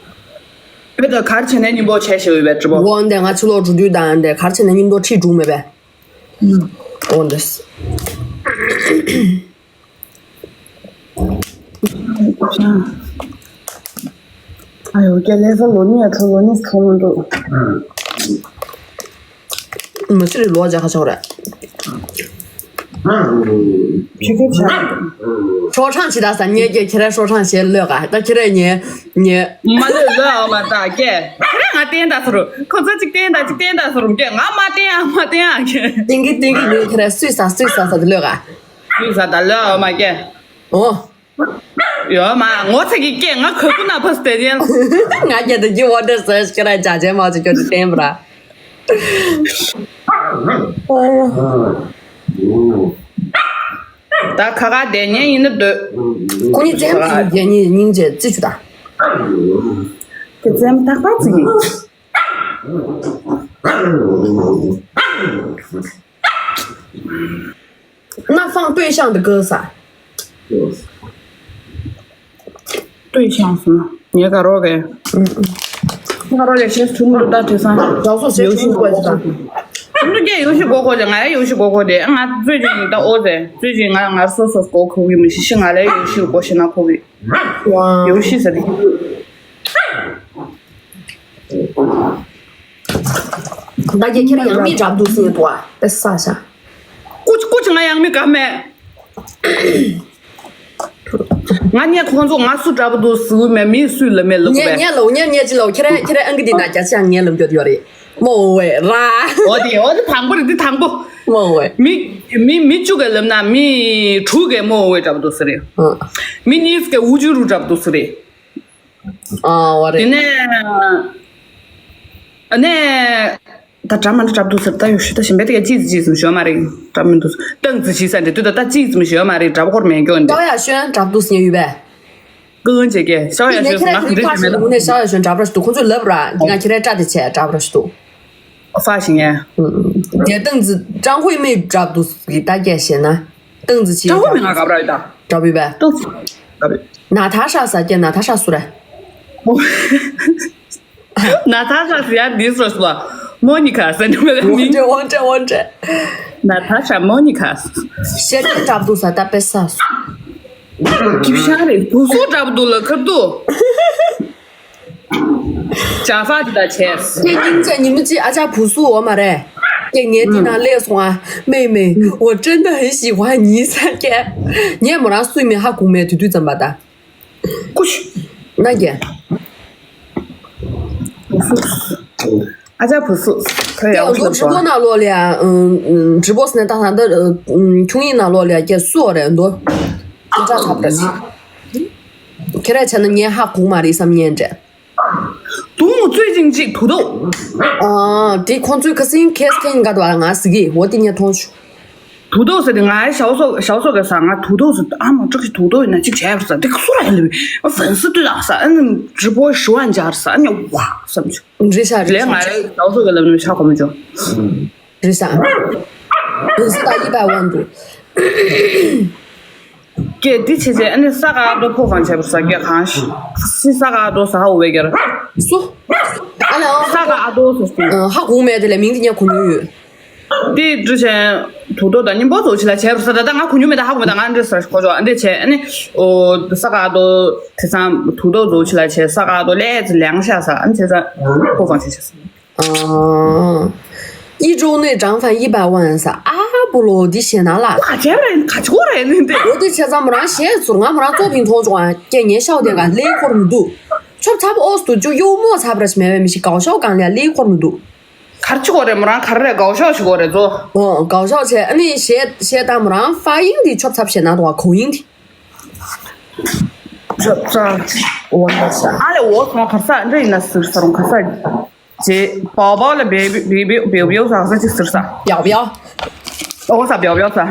བོད་དུ་གར་བྱེད་ནས་སྙིང་པོ་བྱས་ཤེས་ཡོད་པའི་འདྲི་པོ། འོ་འདི་ང་ཕྱི་ལོགས་འགྲོ་དུས་དང་འདི་གར་བྱེད་ནས་སྙིང་པོ་ཁྲིད་འགྲོ་མེད་པས། ཨོ་འདི། ཨ་ཡོ་ཀྱེ་ལེ་ས་ལོ་ནི་ཡ་ཁྲོ་ལོ་ནི་ཁྲོ་མི་འདུག་མི་ཚེ་རིང་ལོ་བརྒྱ་ཁ་ཆོག་རེད། ཁྱེད་ཁྱེད་ཆ། ཧྲོ་ཁྲང་ཆི་ད་ས་ཉེ་ཀྱེ་ཁྱེད་ར་ཧྲོ་ཁྲང་ཞེས་ལོས་ག་ད་ཁྱེད་ར་ཉེ་ཉེ། མ་ལོས་ལོས་ཨ་མ་ད་ཀྱེ། ཁྱེད་ར་ང་བསྟན་ད་ཟེར་རུ་ཁོ་ཚོ་གཅིག་བསྟན་ད་གཅིག་བསྟན་ད་ཟེར་རུ་ཀྱེ་ང་མ་བསྟན་ཨ་མ་བསྟན་ཨ་ཀྱེ། ཏིང་གི་ཏིང་གི་ཉེ་ཁྱེད་ར་སུས་ས་སུས་ས་ས་དེ་ལོས་ག་སུས་ས་ད་ལོས་ཨ་མ་ཀྱེ། ཨོ། ཡོད་མ་ངོ་ཚ་གི་སྐད་ང་ག་གུ་ན་ཕ་སྟེ་ཉན། ང་རྒྱལ་དུ་གི་འོ་འདྲ་ཟེར་ཁྱེད་རང་ཅག་ཅན་མ་ཅིག་ཁྱོད་ཀྱི་བསྟན་པ་ར། ད་ཁ་ཁ་དེ་ཉན་ཡིན་ན་འདོད། ཁོ་གཉིས་ཙམ་ཞིག་རྒྱལ་ཉིན་སྙིང་རྗེ་རྩི་ཆུ་ད། དེ་ཙམ་ཐག་པ་ཙི་ཡིན། 那放对象的歌啥？对象是吗？你也搞这个？嗯嗯。你搞这个先从不到第三。老师谁听过这个？你们这游戏过过的，俺游戏过过的，俺最近到我在，最近俺俺说说过可以没事，俺来游戏过现在可以。哇。游戏是的。 ད་རྒྱལ་ཁྱེད་ཡང་མི་འདྲ་འདུག་ཟེར་འདུག་ཨ། དཔེ་ས་ཤ། ཀུ་ཅི་ཀུ་ཅི་ང་ཡང་མི་དགའ་མེད། ང་ཉེ་ཁོང་ཚོ་ང་སུ་འདྲ་པོ་འདུག་ཟེར་མེད། མི་སུས་ལབ་མེད་ལབ་ཉེ་པས། ཉེ་ལོ་ཉེ་ཉེ་ཅི་ལོ་ཁྱེད་ར་ཁྱེད་ར་ཨང་ཀི་འདི་ན་རྒྱ་ཆ་ཉེ་ལབ་རྒྱུ་ཡོད་རེད། མོ་ཝེ་ར། འོ་དེ་འོ་དེ་དང་པོ་རེད། དེ་དང་པོ། མོ་ཝེ། མི་མི་མི་བཅུ་ག་ལབ་ན་མི་དྲུག་ག་མོ་ཝེ་འདྲ་པོ་འདུག་ཟེར་རེད། ཨ། མི་གཉིས་ཀ་ཨུ་ཅུ་རུ་འདྲ་པོ་འདུག་ཟེར་རེད། ཨ་བ་རེད། དེ་ནས་ཨ་ནས་ད་འདྲ་མ་འདྲ་འདྲ་པོ་འདུག་ཟེར། ད་ཡོ་ཤི་ད་གཞན་པའི་དེ་ག་ཅིག་ཅིག་ཙམ་ཞོ་མ་རེད། འདྲ་མི་འདུག་ཏང་ཙི་ཞིག་ས་འདྲ་དུས་ད་ད་ཅིག་ཙམ་ཞོ་མ་རེད། འདྲ་པོ་ཁོར་མེད་སྐྱོན་འདི། ཤའོ་ཡ་ཤོན་འདྲ་པོ་འདུག་ཟེར་ཡོད་པས། ཀུན་བྱེད་ཀྱི་ཤའོ་ཡ་ཤོན་ང་ག་འདྲ་ཞིག་མེད་ལ། ངུ་ནས་ཤའོ་ཡ་ཤོན་འདྲ་པོ་ཞིག་འདུག་ཁོང་ཚོས་ལབ་ར་འདི་ང་ཁྱེད་རའི་སྐྲ་དེ་ཆེ་འདྲ་པོ་ཞིག་འདུག་ཧྥ་ཞིག་ངས། རྒྱལ་ཏང་ཙི་ཀྲང་ཧུའེ་མེ་འདྲ་པོ་འདུག་གི་ད་སྐད་བཤད་ན། ཏང་ཙི་ཆི་ཀྲང་ཧུའེ་མེ་ང་ག་པར་ཡོད་ད། འདྲ་པོ་ཡོད་པས། ཏང་ཙི་ག་པར་ཡོད། ན་ཐ་ཧྲ་ས་སྐད་ན་ཐ་ཧྲ་སུ་རེད། ན་ཐ་ཧྲ་ཟེར་ཡ་འདི་སོ་སོ། མོ་ནི་ཁ་ཟེར་ནི་མེད་ལ་མིང་། འོན་ཏེ་འོན་ཏེ་འོན་ཏེ། ན་ཐ་ཧྲ་མོ་ནི་ཁ། ཤེས་ཏེ་འདྲ་པོ་འདུག་ས་ད་དཔེ་ས་སུ། ཀི་ཤ་རེད། བུ་སུ་འདྲ་པོ་འདུག་ལ་ཁར་འདུག་ཇ་ཧྥ་དེ་ད་བྱས། ཁྱེད་སྙིང་རྗེ་ཉི་མ་གཅིག་ཨ་ཅག་བུ་སུ་འོ་མ་རེད། ཁྱེད་ངའི་དེ་ན་སླེབས་སོང་ཨ། 妹妹，我真的很喜欢你 ས་ཀྱེ། ངས་མོ་རང་སུ་མིན་ཧ་གོ་མེད་དུས་དུས་ཙམ་པ་ད། ཀུ་ཤུ། ན་རྒྱལ། བུ་སུ། ཨ་ཅག་བུ་སུ། ཁོས་ཡག་པོ་ཞིག་ལབ་སོང་ཨ། ཁྱེད་ང་ཚོ་ཁྲི་པོ་ནང་ལོགས་ལ་ཡ། ཁྲི་པོ་ཟེར་ན་ད་ད་འདི་ཁྱུང་ཡིན་ནང་ལོགས་ལ་ཡ་ཁྱེད་སུ་འོ་རེད་འདུག་ཁྱེད་ཅག་ཁ་པར་ཞིག་ཁྱེད་ར་ཆ་ན་ངས་ཧ་གོ་མ་རེད་བསམ་ཉན་འདྲ། དུང་མོ་ཙོས་ཅིང་ཅིག་དུ་དོ། ཨ། དེ་ཁོང་ཚོའི་ཁ་སིང་ཁེས་ཁེང་ག་དོ་ང་སི་གི་འོ་དེ་ཉན་མཐོང་ཆུ། དུ་དོ་ཟེར་ཏེ་ང་ཞའོ་སོ་ཞའོ་སོ་ག་ས་ང་དུ་དོ་ཟེར་ཨ་མ་ཀྲག་ཞིག་དུ་དོ་ཡིན་ན་ཅིག་བྱས་པར་ས་དེ་ཁ་སུ་ར་ཡིན་ལ་བས་ཨ་ཟན་སི་དུ་ལག་ས་ཨ་ནི་ཀྲི་པོ་ཞུ་བ་འཇར་ས་ཨ་ནི་ཝ་བསམ་ཆུ། རི་ཤ་རི་ལས་ང་ཞའོ་སོ་ག་ལབ་ནི་ཤ་གོ་མི་ཆོ། རི་ཤ། རི་ཤ་ད་ཡི་པ་ཝན་དུ། ཀྱེ་འདི་བྱས་རྗེས་ཨ་ནི་ས་ག་རྡོ་ཕོ་གང་བྱས་པར་ས་ཀྱེ་གང་ཞིག་སི་ས་ག་རྡོ་ས་ཧ་འུ་བའི་གེར། སུ། ཨ་ ས་ག་ཨ་དོ་སོ་སོ། ཧ་གོ་མེད་དེ་ལས་མིང་དེ་ངས་གོ་མྱོང་ཡོད། དེ་འདྲ་བྱས། དུག་ཏོག་དང་སྙིང་པོ་ཚོ་ཕྱི་ལ་བྱས་པ་ས་ད་ད་ང་གོ་མྱོང་མེད། ད་ཧ་གོ་མེད། ད་ང་འདྲ་ཟེར་གོ་ཆོག་འདྲ་བྱས། ཨ་ནི་ཨོ་ས་ག་ཨ་དོ་དེ་ཚང་དུག་ཏོག་ཚོ་ཕྱི་ལ་བྱས། ས་ག་ཨ་དོ་ལས་ཙི་ལེང་ཤ་ས། ཨ་ནི་བྱས་ཙང་ཁོ་གང་བྱས་བྱས། 一周内涨粉一百万 ས། ཨ་བུ་ལོ་འདི་ཞེ་ན་ལ། ག་བྱས་རེད། ག་ཆོག་རེད་ནི་འདི། འོ་དེ་བྱས་ཙང་མོ་རང་ཞེ་ཟུར་ང་མོ་རང་ཙོག་པིན་ཐོག་ཅོག་ཨ་ཀྱེ་ངའི་ཤའོ་དེ་ག་ལེ་འཁོར་མི་འདུག་ཆོབ་ཚ་པོ་ཨོ་སྟུ་ཅུ་ཡོ་མོ་ཚ་པ་ར་ཞིག་མེད་པའི་མི་ཞིག་གའོ་ཤའོ་གང་ལ་ལེ་འཁོར་མི་འདུག་གར་ཆོག་རེད། མོ་རང་གར་རེད། གའོ་ཤའོ་ཞིག་གོ་རེད་ཙོ། ཨོ་གའོ་ཤའོ་བྱས། ཨ་ནི་ཞེ་ཞེ་ད་མོ་རང་ཧྥ་ཡིན་འདི་ཆོབ་ཚ་པོ་ཞེ་ན་དོ་གའོ་ཡིན་འདི། ཆོབ་ཚ་འོ་ན་ས་ཨ་ལེ་འོ་སོང་གར་ས་འདྲ་ཡིན་ན་ཟུར་ས་རུང་གར་ས། ཅེ། པའོ་པའོ་ལ་བེ་བེ་བེ་བེ་བེའུ་ཟ་ས་ཅིག་ཟེར་ས། པའོ་པའོ། ཨོ་ས་པའོ་པའོ་ས།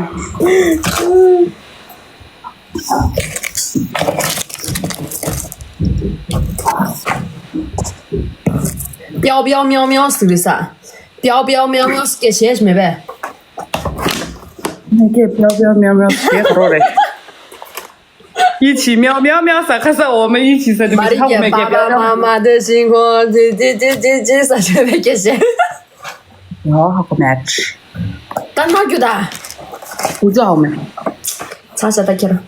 པའོ་པའོ་མྱའོ་མྱའོ་ཟེར་ས། པའོ་པའོ་མྱའོ་མྱའོ་སྐད་བཤད་མེད་པས། ངས་པའོ་པའོ་མྱའོ་མྱའོ་ཞེས་ག་རོ་རེད། 一起喵喵喵 ས་ཁ་ས་འོ་མ་一起 ས་དེ་མ་རིག་གི་པ་པ་མ་མ་དེ་ཞིང་ཁོ་ཅི་ཅི་ཅི་ཅི་ཅི་ས་ཆོས་པའི་སྐད་བཤད། ཡོ་ཧ་གོ་མེད། ད་ནོར་རྒྱུ་ད། འུ་ཅོ་ཧ་གོ་མེད། ཚ་ཤ་ད་ཁྱེར།